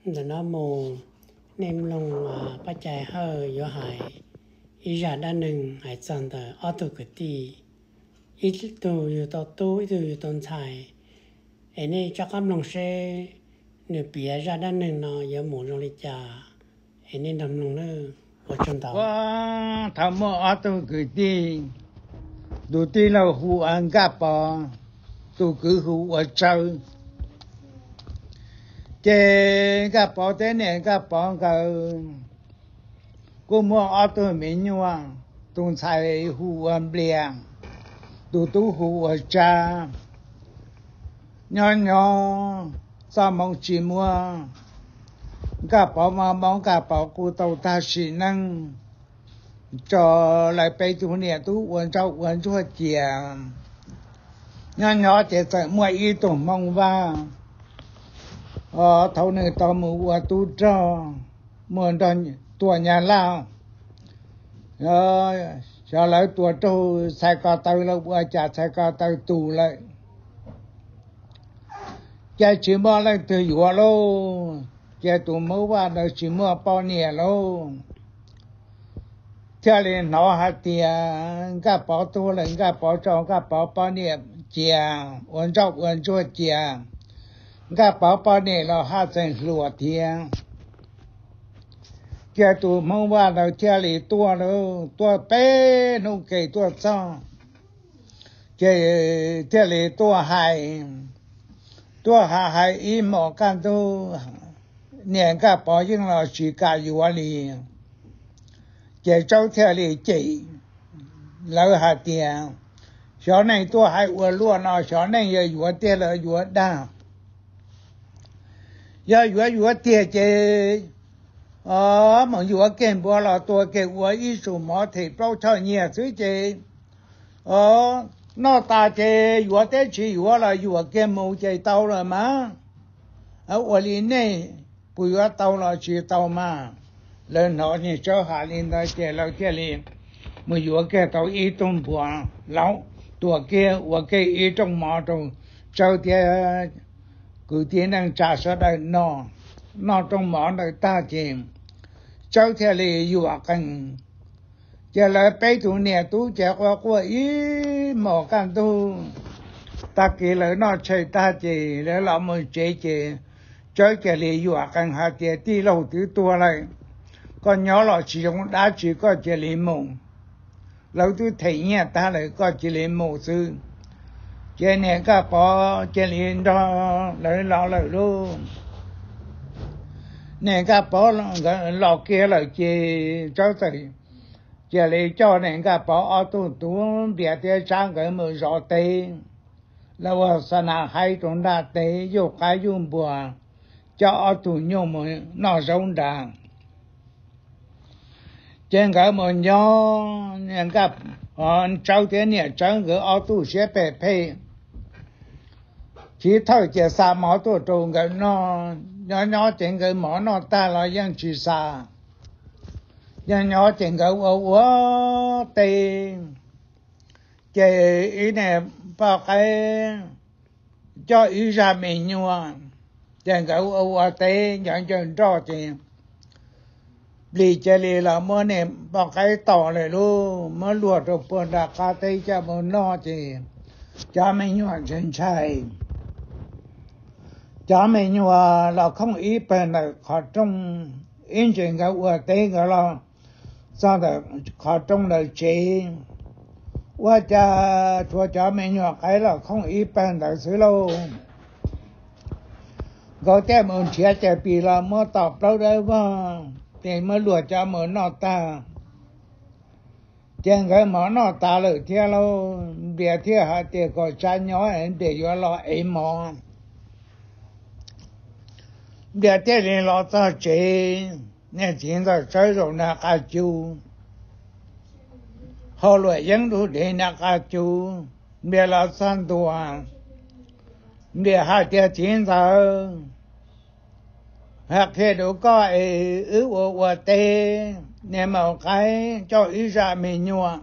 Ntawm no mus, nej mloog Paj Cai Hawj yuav hais ib zaj dab neeg hais txog ntawm ob tug kwv tij, ib tug yug tau tub, ib tug yug tau ntxhais. Es nej rov qab mloog seb nws piav zaj dab neeg no yuav mus zoo li cas. Es nej nrog mloog nawb. Ua tsaug ntau. Thaum muaj ob tug kwv tij, tus tij laug hu ua Nkaj Pov, tus kwv hu ua Tsawb. Ces Nkaj Pov thiab niam Nkaj Pov nkawd kuj muaj ob tug me nyuam, tus ntxhais hu ua Nplias, tus tub hu ua Tsa. Nyob nyob txoj hmoo tsis muaj, Nkaj Pov maj mob, Nkaj Pov kuj tau tag sim neej, tso lawv peb tug niam tub ua ntsauj ua ntsuag cia. Nyob nyob ces txawm muaj ib tug Hmoob Vaj, thaum nws tau mus ua tub rog, mus nrog tua Nyab Laj, xyov lawv tua raug txhais ko taw los ua cas txhais ko taw tus lawm, ces tsis muaj leej twg yuav lauj. Ces tus Hmoob Vaj ntawd tsis muaj poj niam lauj, thiaj li hnov hais tias Nkaj Pov tuag lawm, Nkaj Pov tso Nkaj Pov poj niam cia, ua ntsauj ua ntsuag cia. Nkaj Pov poj niam los haj tseem hluas thiab. Ces tus Hmoob Vaj ntawd thiaj li tuaj, tuaj peb hnub ke tuaj txog, ces thiaj li tuaj hais, tuaj hais hais ib hmos kaj ntug, niam Nkaj Pov yeej los tsis kam yuav li. Ces Tsawb thiaj li cem lawv hais tias, xyov neeg tuaj hais ua luaj no, xyov neeg yog yuav tiag los yuav dag. Yog yuav yuav tiag ces mus yuav kiag npua los tua kiag ua ib tsum mov them plaub choj nyiaj xwb ces noj tas ces yuav thiab tsis yuav los yuam kiag mus ces tau lawm mas. Ua li nej puas yuav tau los tsis tau mas? Lawv hnov niag Tsawb hais li ntawd ces lawv thiaj li mus yuav kiag tau ib tug npua laus, tua kiag ua kiag ib rooj mov rau Tsawb thiab kwv tij neej tsa sawv daws noj. Noj rooj mov ntawd tag ces Tsawb thiaj li yuam qees. Ces lawv peb tug niam tub ces quaj quaj ib hmos kaj ntug. Tag kis lawv noj tshais tag ces lawv los mus tsev ces Tsawb cia li yuam qees hais tias, tij laug twb tuag lawm, koj nyob los tsis zoo dab tsi, koj cia li mus. Lawv twb them nyiaj tag lawm, koj cia li mus xwb. Ces niam Nkaj Pov cia li nrog lawv los lawm lauj. Niam Nkaj Pov los kiag lawm ces Tsawb txawm cia li coj niam Nkaj Pov ob tug tub Nplias thiab Tsab nkawd mus zov teb. Lawv ua xa nas haib rau nram teb, yuj qaib yuj npua, coj ob tug nyuj mus noj zaub nrad. Ces nkawd mus nyob, Tsawb thiab niam Tsawb nkawd ob tug siab phem phem. Chiv thawj ces xa mov tuaj rau nkawd noj, nyob nyob ces nkawd mov noj tag los yeej tsis xa. Nyob nyob ces nkawd ua ua teb, ces ib niag poj qaib coj ib zaj me nyuam, ces nkawd ua ua teb ncaws ncaws nroj ces Nplias cia li los muab niag poj qaib tom lawm lauj, muab luag rau puag nram qab teb coj mus noj ces cov me nyuam ntshai ntshai. Cov me nyuam los khooj ib pawg ntawm qhov rooj, ib ntsis nkawd ua teb nkawd los txog ntawm qhov rooj ntawm tsev, ua cas tshuav cov me nyuam qaib los khooj ib pawg ntawd xwb lauj. Nkawd thiaj mus nrhiav cas pis los muab tom plaub dawb vog, ces muab luag coj mus noj tag. Ces nkawd mov noj tas lawm thiab lauj, Nplias thiaj hais tias kom Tsab nyob, Nplias yuav los ev mov. Nplias thiaj li los txog tsev, niag txiv ntxawm Tsawb zaum nram qab cub, hau luam yeeb dub dev nram qab cub. Nplias los txog ntua, Nplias hais tias, txiv ntxawm, hais qhia rau koj es wb ua ua teb, niag maum qaib coj ib zaj me nyuam,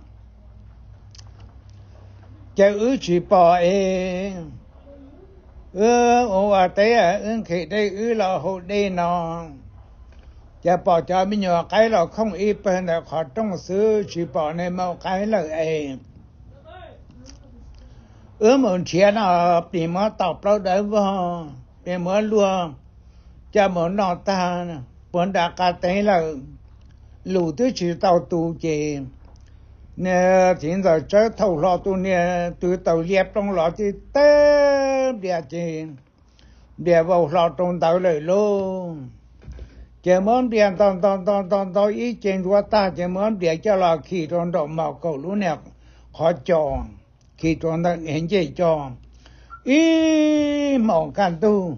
ces wb tsis pom es Wb ua ua teb, wb nqhis dej, wb los haus dej no, ces pom cov me nyuam qaib los khooj ib pawg ntawm qhov rooj xwb, tsis pom neeg maum qaib lawm es wb mus nrhiav no, plis muab tom plaub dawb vog, plis muab luag coj mus noj tag, puag nram qab teb lawm, lus twb tsis tau tu ces txiv ntxawm Tsawb thaum hlo tus niag tw taws liab ploog los tib teb nplias ces nplias vau hlo rau ntawd lawm lauj. Ces muab nplias nto nto nto nto nto ib ce ntsuav tag ces muab nplias coj los khi rau nraum mos kaum lub niag qhov cos, khi rau ntawm niag ncej cos ib hmos kaj ntug.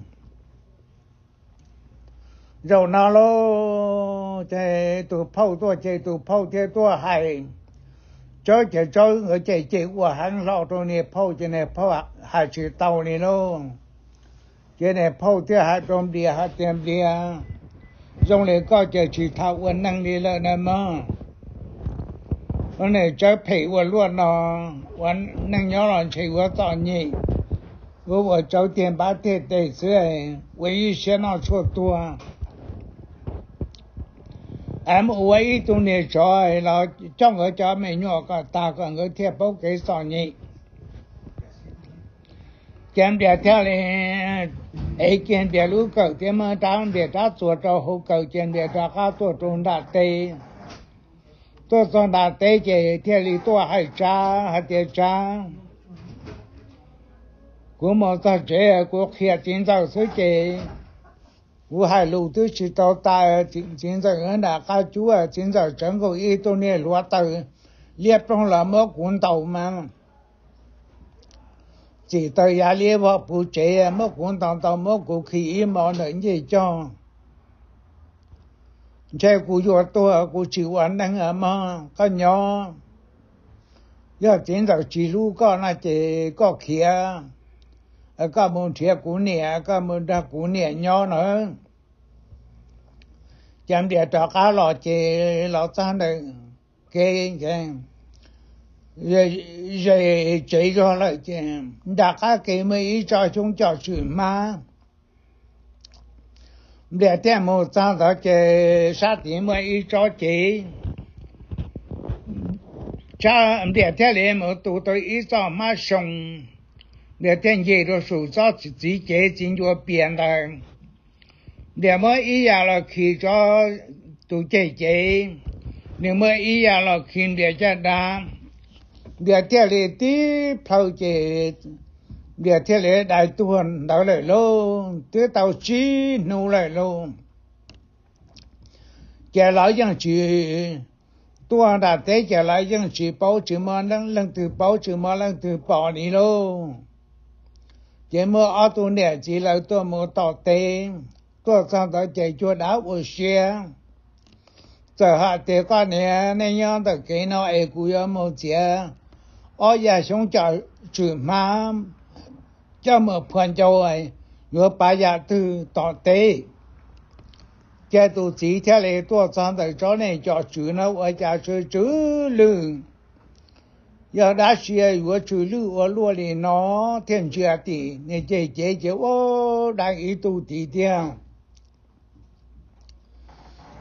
Zaum no lauj, ces tus phauj tuaj ces tus phauj thiaj tuaj hais Tsawb ces Tsawb nkawd ces cem ua heev hlo rau niag phauj ces niag phauj hais tsis tau li lauj. Ces niag phauj thiaj hais rau nplias hais tias nplias, zoo li koj ces tsis tham ua neeg li lawm na mog. Niag Tsawb phem ua luaj no, ua neej nyob los ntshe yuav txom nyem, ua ua tsawv tiag npab tiag tes xwb, ua ib siab noj tshuaj tuag. Mus ua ib tug niag tsov los coj nkawd cov me nyuam kom tas kom nkawd thiaj paub kev txom nyem. Ces nplias thiaj li ev kiag nplias lub kawm thiab muab rab nplias rab txuas rau hauv kawm ces nplias rov qab tuaj rau nram teb. Tuaj txog nram teb ces thiaj li tuaj hais Tsab hais tias Tsab, kuv mus txog tsev kuv qhia txiv ntxawm xwb ces kuv hais lus twb tsis tau tas, txiv ntxawm nram qab cub, txiv ntxawm tsawv nkaus ib tug niag hluav taws liab ploog los muab kuv ntaus mas txim taws yav liab vog puv tsev, muab kuv ntaus ntaus muab kuv khi ib hmos ntawm ncej cog. Ntshe kuv yuav tuag kuv tsis ua neeg mog, koj nyob. Yog txiv ntxawm tsis hlub koj no ces koj khiav, koj mus nrhiav kuv niam, koj mus nrog kuv niam nyob na. Ces nplias rov qab los ces los txog ntawm kev, ze tsev zog lawm ces nram qab kev muaj ib tsob xyoob com tswm hmab. Nplias thiaj mus txog ntawd ces sab tid muaj ib tsob cev. Nplias thiaj li mus tu tau ib txoj hmab soo, nplias thiaj nce rau saum tsob txiv cev txiv ncua pias ntawd. Nplias muab ib yam los khi tsob tus ceg cev, nws muab ib yam los khi nplias caj dab. Nplias thiaj li tib plhaw ces nplias thiaj li dai tuag ntawd lawm lauj. Twb tau tsib hnub lawm lauj. Ces lawv yeej tsis, tuaj nram teb ces lawv yeej tsis paub, tsis muaj leej twg paub tsis muaj leej twg pom li lauj. Ces muaj ob tug niam txiv lawv tuaj mus tom teb, tuaj txog ntawd ces cuag dab ua siab, txawm hais tias koj niam, nej nyob ntawm kev no es kuv yuav mus txiav ob yam xyoob com tswm hmab coj mus phua ncau, yuav pav yam twg tom teb. Ces tus txiv thiaj li tuaj txog ntawm tsob niag com tswm no ua cas tsw tsw lwj, yog dab tsi yuav tsw lwj ua luaj li no. Thiaj ntsia tim niag ceg cev ces ua dai ib tug tid tiag.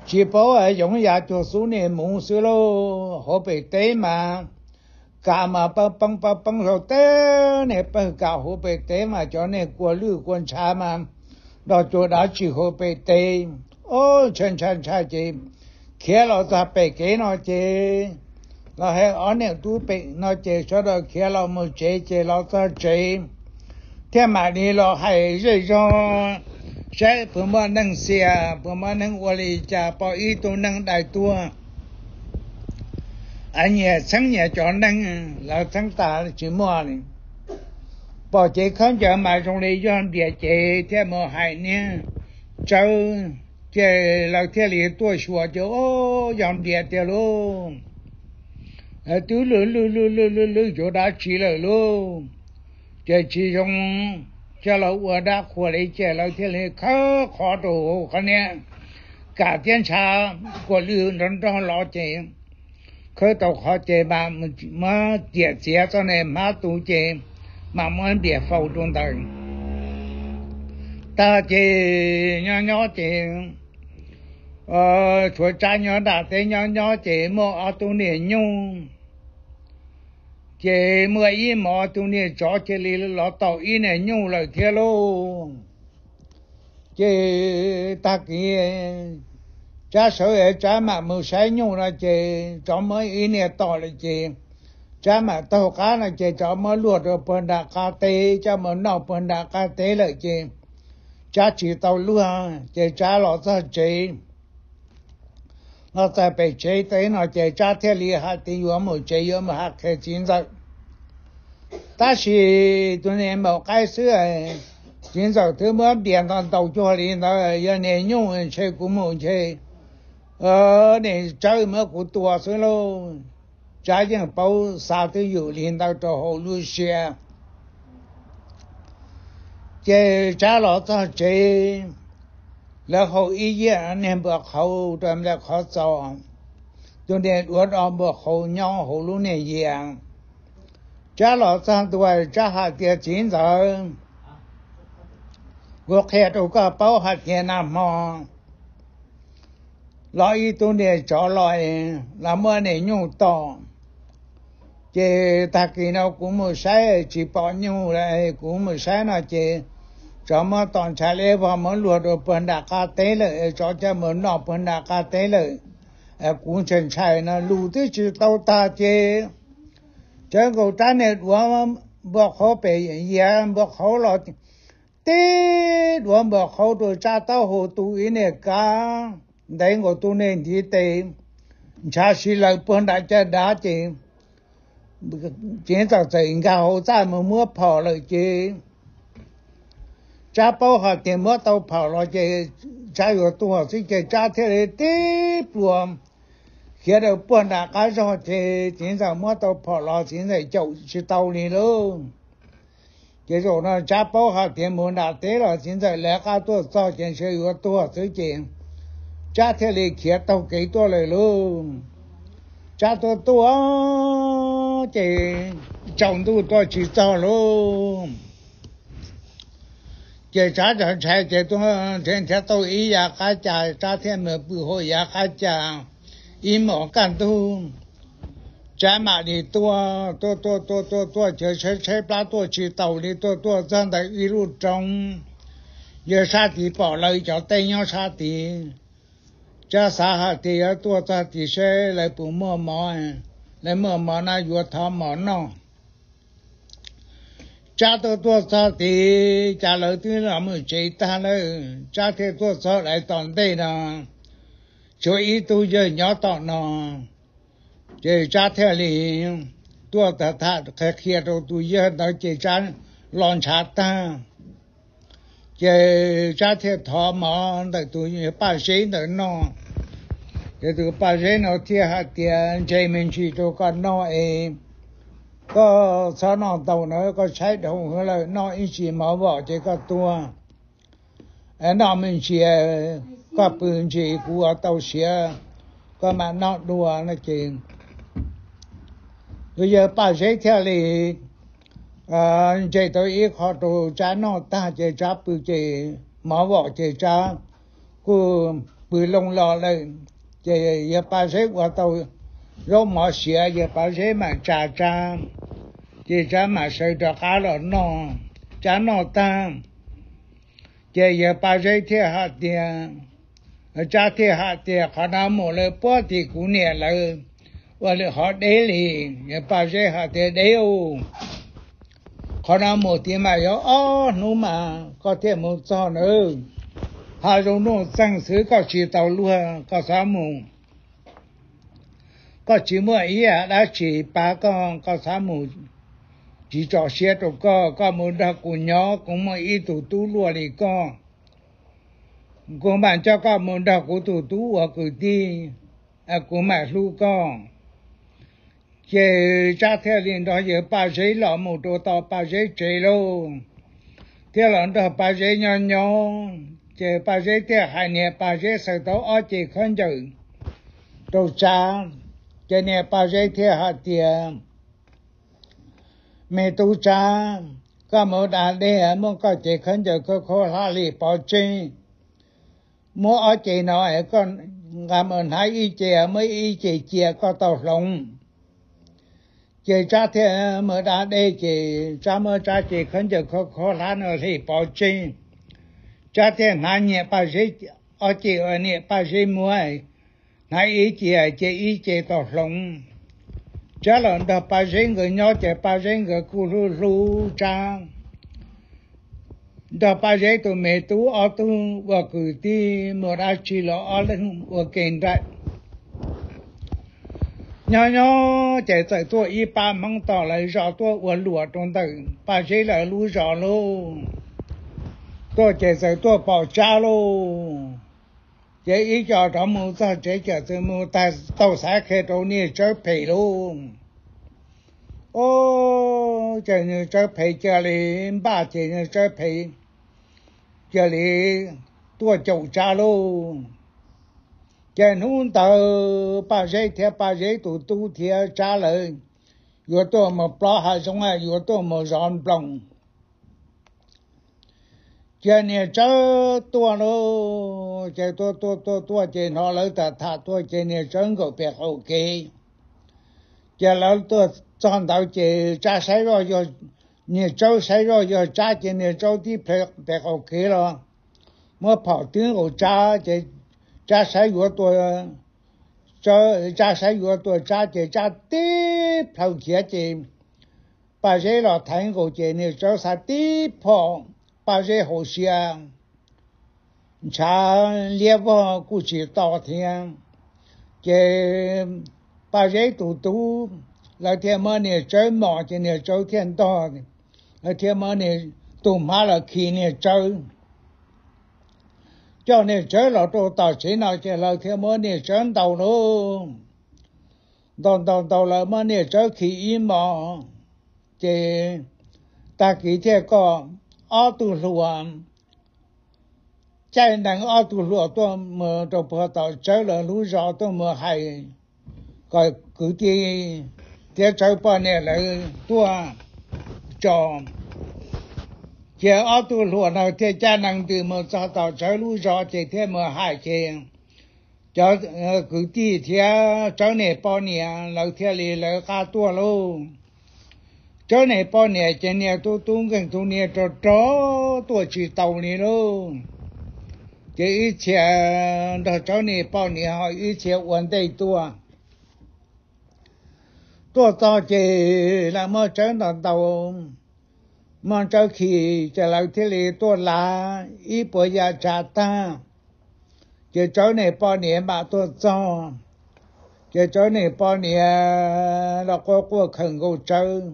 Tsis paub yoov ya cuag xub niag muv xwb lauj. Hauv pem teb mas kam mas pab poob pab poob hlau teb niag pawg kam hauv pem teb mas cov niag kua lwj kua ntshav mas nrog cuag dab tsi hauv pem teb. Ob, ntshai ntshai ntshai ces khiav los txog pem kev no ces los hais ob niam tub pem no ces sawv daws khiav los mus tsev ces los txog tsev thiaj mam li los hais zej zog saib puas muaj neeg xiam puas muaj neeg ua li cas pom ib tug neeg dai tuag. Nyias txheeb nyias cov neeg, lawv txheeb tas tsis muaj li. Pom cev khaub ncaws mas zoo li yog npias cev thiaj mus hais niag tsawb, ces lawv thiaj li tuaj xyuas ces yog npias tiag lauj. Twb lwj lwj lwj lwj lwj lwj cuag dab tsi lawm lauj. Ces tsis zoo, coj los ua dab qhuas li ces lawv thiaj li khawb qhov rau hauv qhov niag kam thiab ntshav kua lwj nrog nrog los ces khawb tau qhov ces mam muab tiam txiav txoj niag hmab tu ces mam muab npias faus rau ntawd. tag ces nyob nyob ces tshuav Tsab nyob nram teb nyob nyob ces muaj ob tug niam nyuj, ces muaj ib hmos tus niam tsov cia li los tom ib niam nyuj lawm thiab lauj. Ces tag kis Tsab sawv Tsab mam mus saib nyuj no ces tsov muab ib niam tom lawm ces Tsab mam taug qab no ces tsov muab luag rau puag nram qab teb, coj mus noj puag nram qab teb lawm ces Tsab tsis tau luag ces Tsab los txog tsev, los txog pem tsev teb no ces Tsab thiaj li hais tias yuav mus tsev yuav mus hais qhia txiv ntxawm. Tab sis tus niam maum qaib xwb, txiv ntxawm twb muab npias ntaus ntaus cuag li ntawd, yog niam nyuj ntshe kuv mus ntshe niam tsawb muab kuv tua xwb lauj. Tsab yeej paub xav twj ywm li ntawd rau hauv lub siab. Ces Tsab los txog tsev, lawv hau ib yias niag npua qhauv rau nram qhov txos, tus niag duav do npua qhauv nyob hauv lub niag yias. Tsab los txog ntua Tsab hais tias txiv ntxawm, kuv qhia rau koj paub hais tias nag hmo los ib tug niag tsov los, los muab niam nyuj tom. Ces tag kis no kuv mus saib tsis pom nyuj, kuv mus saib no ces tsov muab tom ntshav liab vog muab luag rau puag nram qab teb lawm, tsov coj mus noj puag nram qab teb lawm. Kuv ntshai ntshai no lus twb tsis tau tag ces Tsawv nkaus rab niag duav npua qhauv pem yias npua qhauv los tib duav npua qhauv rau Tsab taub hau tu ib niag kab, ntev nkaus tus niag ntiv tes, ntshav si lawm puag nram caj dab ces txiv ntxawm txawm nkag hauv txaj mus muab phom lawm ces Tsab paub hais tias muab tau phom los ces Tsab yuav tuag xwb ces Tsab thiaj li tib pluas khiav rau puag nram qab zog ces txiv ntxawm muab tau phom los txiv ntxawm caum tsis tau li lauj. Ces zaum no Tsab paub hais tias mus nram teb los txiv ntxawm lawv qab tuaj txog ces ntshe yuav tuag xwb ces Tsab thiaj li khiav taug kev tuaj lawm lauj. Tsab tuaj tuaj ces tsaus ntuj tuaj tsis txog lauj. Ces Tsab ntshai ntshai ces tuaj nrhiav nrhiav tau ib yav qab cas Tsab thiaj mus pw hauv yav qab cas ib hmos kaj ntug. Tsab mam li tuaj tuaj tuaj tuaj tuaj tuaj ces tshaib tshaib plab tuaj tsis taus li tuaj tuaj txog ntawm ib lub roob. Yawg sab tid pom lawv cov teb nyob sab tid, Tsab xav hais tias yuav tuaj txog tid seb lawv puas muaj mov, lawv muaj mov na yuav thov mov noj. Tsab tuaj tuaj txog tid cas lawv twb los mus tsev tag lawm, Tsab thiaj tuaj txog lawv tom ntej no, tshuav ib tug yawg nyob tom no. Ces Tsab thiaj li tuaj tham qhia qhia rau tus yawg ntawd ces Tsab los ntshav tag. Ces Tsab thiaj thov mov ntawm tus Paj Zeb ntawd noj. Ces tus Paj Zeb no thiaj hais tias ntse me ntsis rau koj noj es koj txhob noj ntau na, koj tshaib dhau lawm, noj ib ntsis mov vom ces koj tuag. Noj me ntsis, koj pw ntsis kuv ua tau siav, koj mam noj dua no ces tus yawg Paj Zeb thiaj li ntse tau ib qho rau Tsab noj tag ces Tsab pw ces mov vom ces Tsab kuj pw loo los lawm. Ces yawg Paj Zeb ua tau zaub mov siav, yawg Paj Zeb mam tsa Tsab, ces Tsab mam sawv rov qab los noj. Tsab noj tag ces yawg Paj Zeb thiaj hais tias, Tsab thiaj hais tias qhov no mus lawm puag tim kuv niam lawv ua lawm ho deb li. Yawg Paj Zeb hais tias deb ub, qhov no mus tid mas yuav ob hnub mas koj thiaj mus txog na. Hav zoov nuj txeeg xwb koj tsis tau luag, koj xav mus, koj tsis muaj ib yam dab tsi pab koj, koj xav mus tsis tso siab rau koj, koj mus nrog kuv nyob, kuv muaj ib tug tub luaj li koj, kuv mam coj koj mus nrog kuv tus tub ua kwv tij, kuv mam hlub koj. Ces Tsab thiaj li nrog yawg Paj Zeb los mus rau tom Paj Zeb tsev lauj, thiaj los nrog Paj Zeb nyob nyob. Ces Paj Zeb thiaj hais niam Paj Zeb xaws tau ob cev khaub ncaws rau Tsab. Ces niam Paj Zeb thiaj hais tias, me tub Tsab, Koj mus da dej muab koj cev khaub ncaws khaub khaub hlab hli pov tseg, muab ob cev no, koj nqa mus hnav ib ce, muab ib ce cia koj tau hloov. Ces Tsab thiaj mus da dej ces Tsab muab Tsab cev khaub ncaws khaub khaub hlab no hli pov tseg. Tsab thiaj hnav nyias Paj Zeb ob ce uas niam Paj Zeb muab, hnav ib ce cia ib ce tau hloov. Tsab los nrog Paj Zeb nkawd nyob ces Paj Zeb nkawd kuj hlub hlub Tsab, nrog Paj Zeb tus me tub ob tug ua kwv tij, mus dab tsi los ob leeg ua ke nraim. Nyob nyob ces txawm tuaj ib pab Hmoob tom lawv zos tuaj ua luam rau ntawm Paj Zeb lawv lub zos lauj. Tuaj ces txawm tuaj pom Tsab lauj. Ces ib co rov mus txog tsev ces txawm mus tag tau xav qhia rau niag Tsawb phem lauj. Ov, ces niag Tsawb phem cia li npaj ces niag Tsawb phem cia li tuaj caum Tsab lauj. Ces hnub ntawd Paj Zeb thiab Paj Zeb tus tub thiab Tsab lawv yuav tuaj mus plob hav zoov, yuav tuaj mus zov nploos. Ces niag Tsawb tuaj lauj, ces tuaj tuaj tuaj tuaj ces hnov lawv tham tham tuaj ces niag Tsawb nkaum pem qaum kev. Ces lawv tuaj txog ntawd ces Tsab saib zoj yog, niag Tsawb saib zoj yog Tsab ces niag Tsawb tib plhaw pem qaum kev los muab phom twb nkaus Tsab ces Tsab saib yuav tua, Tsab saib yuav tua Tsab ces Tsab tib plhaw khiav ces Paj Zeb los thaiv nkaus ces niag Tsawb xa tib phom Paj Zeb hauv siab, ntshav liab vog kuj tsis to thiab. Ces Paj Zeb tus tub lawv thiaj muab niag Tsawb mos ces niag Tsawb thiaj ntog, lawv thiaj muab niag tus hmab los khi niag Tsawb, coj niag Tsawb los rau tom tsev no ces lawv thiaj muab niag Tsawb ntaus lauj. Ntaus ntaus ntaus lawv muab niag Tsawb khi ib hmos, ces tag kis thiaj kom ob tug hluas, caij nees ob tug hluas tuaj mus rau puag tom Tsawb lawv lub zos tuaj mus hais kom kwv tij thiab Tsawb poj niam lawv tuaj tso. Ces ob tug hluas no thiaj caij nees ntws mus txog tom Tsawb lub zos ces thiaj mus hais ces cov kwv tij thiab Tsawb niag poj niam lawv thiaj li lawv qab tuaj lauj. Tsawb niag poj niam ces niag tub tub nkeeg tus niag rog rog tuaj tsis tau li lauj. Ces ib txhia nrog Tsawb niag poj niam ho ib txhia ua ntej tuaj. Tuaj txog ces lawv muab Tsawb ntaus ntaus, muab Tsawb khi, ces lawv thiaj li tuaj lav ib puas yam tsav tag. Ces Tsawb niag poj niam mam tuaj txog, ces Tsawb niag poj niam los quaj quaj khaws nkaus Tsawb.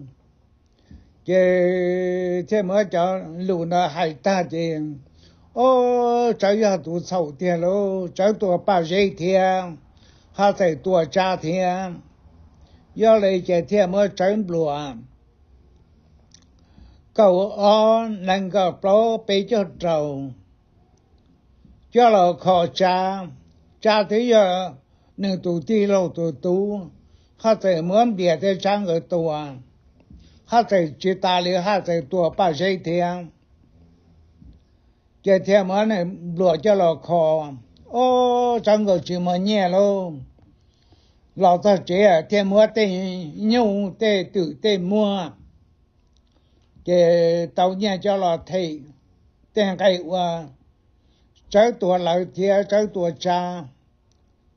Ces thiaj muab cov lus ntawd hais tag ces, o, Tsawb yog tus txhaum tiag lauj, Tsawb tua Paj Zeb thiab, haj txawm tua Tsab thiab. Yog li ces thiaj muab Tsawb npluas kaum ob nees nkaum plaub peb caug rau coj los kho Tsab. Tsab twb yog nws tus tij laug tus tub, haj txawm muab Npias thiab Tsab nkawd tua, haj txawm tsis tas li haj txawm tua Paj Zeb thiab. Ces thiaj muab nws npluas coj los kho, o, Tsawb nkawd tsis muaj nyiaj lauj. Los txog tsev thiaj muab tej nyuj tej twm tej muag, ces tau nyiaj coj los them tej nqe uas Tsawb tua lawv thiab Tsawb tua Tsab.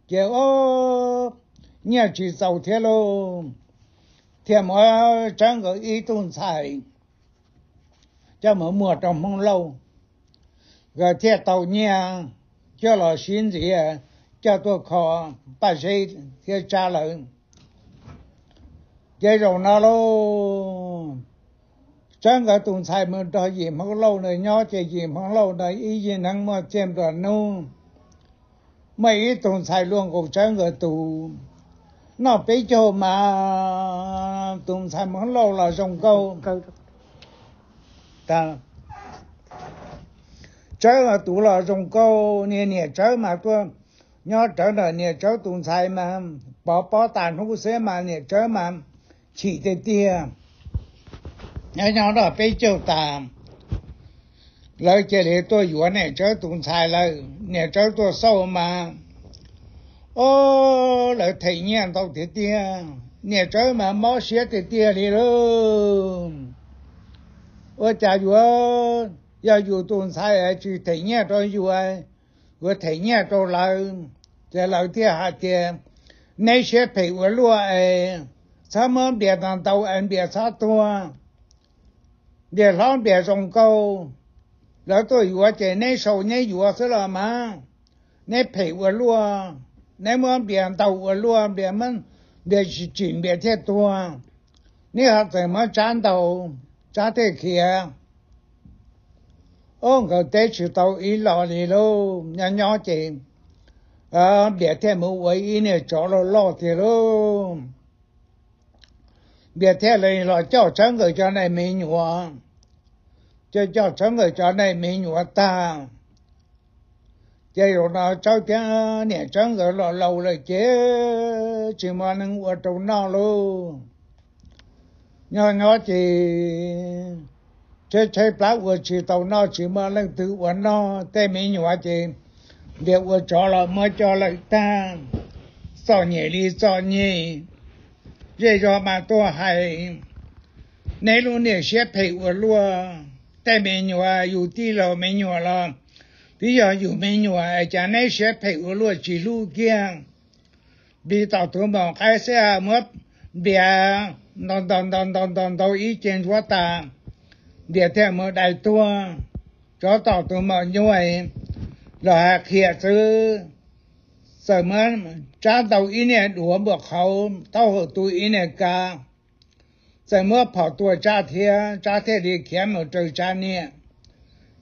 Ces o, nyiaj tsis txaus thiab lauj, thiaj muab Tsawb nkawd ib tug ntxhais coj mus muag rau Hmoob Lauj, nkawd thiaj tau nyiaj coj los sib ntxiv coj tuaj kho Paj Zeb thiab Tsab lawv. Ces zaum no lauj, Tsawb nkawd tus ntxhais mus nrog yim Hmoob Lauj na nyob ces yim Hmoob Lauj na ib yim neeg muaj txiaj nplua nuj, muaj ib tug ntxhais luag nkaus Tsawb nkawd tus, noj peb caug mas tus ntxhais Hmoob Lauj los zoo nkauj. Tsawb tus los zoo nkauj, niag niam Tsawb mas tuaj nyob rawv ntawm niam Tsawb tus ntxhais mas pov pob tas hnub xwb mas niam Tsawb mas chim tiag tiag. nyob nyob noj peb caug tas, lawv cia li tuaj yuav niam Tsawb tus ntxhais lawm. Niam Tsawb tuaj xauj mas, o, lawv them nyiaj ntau tiag tiag. Niam Tsawb mas mob siab tiag tiag li lauj. Ua cas yuav, yog yus tus ntxhais tsis them nyiaj rau yus, yuav them nyiaj rau lawv. Ces lawv thiaj hais tias, neb siab phem ua luaj es txhob muab Npias ntau ntau es Npias txhob tuag. Npias hlob Npias zoo nkauj, lawv tuaj yuav ces neb sau neb yuav xwb los mas. Neb phem ua luaj, neb muab Npias ntau ua luaj, Npias, Npias tsis tsim Npias thiaj tuag. Neb ho txawm muab Tsab ntau, Tsab thiaj khiav. Ob nkawd teb tsis tau ib los li lauj. Nyob nyob ces Npias thiaj mus ua ib niag tsov loj loj tiag lauj. Npias thiaj li los coj Tsawb nkawd cov neej me nyuam, coj coj Tsawb nkawd cov neej me nyuam tag. Ces zaum no Tsawb thiab niam Tsawb nkawd los laus lawm ces tsis muaj neeg ua rau noj lauj. Nyob nyob ces tshaib tshaib plab ua tsis tau noj, tsis muaj leej twg ua noj. Tej me nyuam ces Npias ua tsov los muab coj lawm tag. Txom nyem li txom nyem. Zej zog mas tuaj hais, neb lub niag siab phem ua luaj. Tej me nyuam yus tij laug me nyuam los twb yog yus me nyuam es cas neb siab phem ua luaj tsis hlub kiag. Npias tom tus maum qaib xwb muab Npias ntaus ntaus ntaus ntaus ntaus ib ce ntsuab tas, Npias thiaj mus dai tuag. Tsov tom tus maum nyuj los hais qhia xwb, txawm muab Tsab ntaus ib niag duav npuam qhauv taub hau tu ib niag kav. Txawm muab phom tua Tsab thiab, Tsab thiaj li khiav mus raws Tsab niam.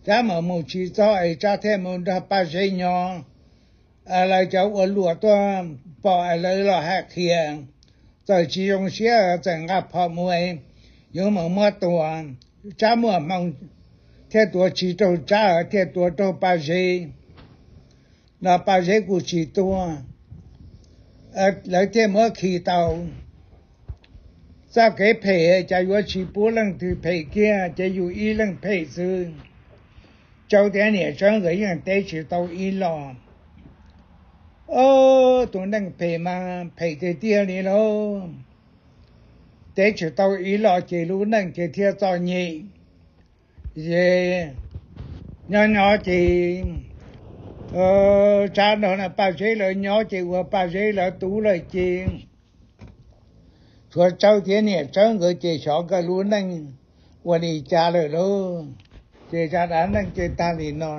Tsab mam mus tsis txog es Tsab thiaj mus nrog Paj Zeb nyob. Lawv cov ua luam tuaj pom es lawv los hais qhia, txawm tsis zoo siab txawm nqa phom mus, yuav mus muab tua. Tsab muaj hmoo thiaj tua tsis raug Tsab, thiaj tua raug Paj Zeb, los Paj Zeb kuj tsis tuag. Lawv thiaj muab khi tau. Txoj kev phem cas yuav tsis pub leej twg phem kiag, ces yus ib leeg phem xwb. Tsawb thiab niam Tsawb nkawd yeej teb tsis tau ib los. Ob tug neeg phem mas phem tiag tiag li lauj. Teb tsis tau ib los ces lub neej ces thiaj txom nyem. Ces nyob nyob ces Tsab nrog Paj Zeb lawv nyob ces ua Paj Zeb lawv tub lawm ces tshuav Tsawb thiab niam Tsawb nkawd ces xyov nkawd lub neej ua li cas lawm lauj. Ces zaj dab neeg ces tag li no.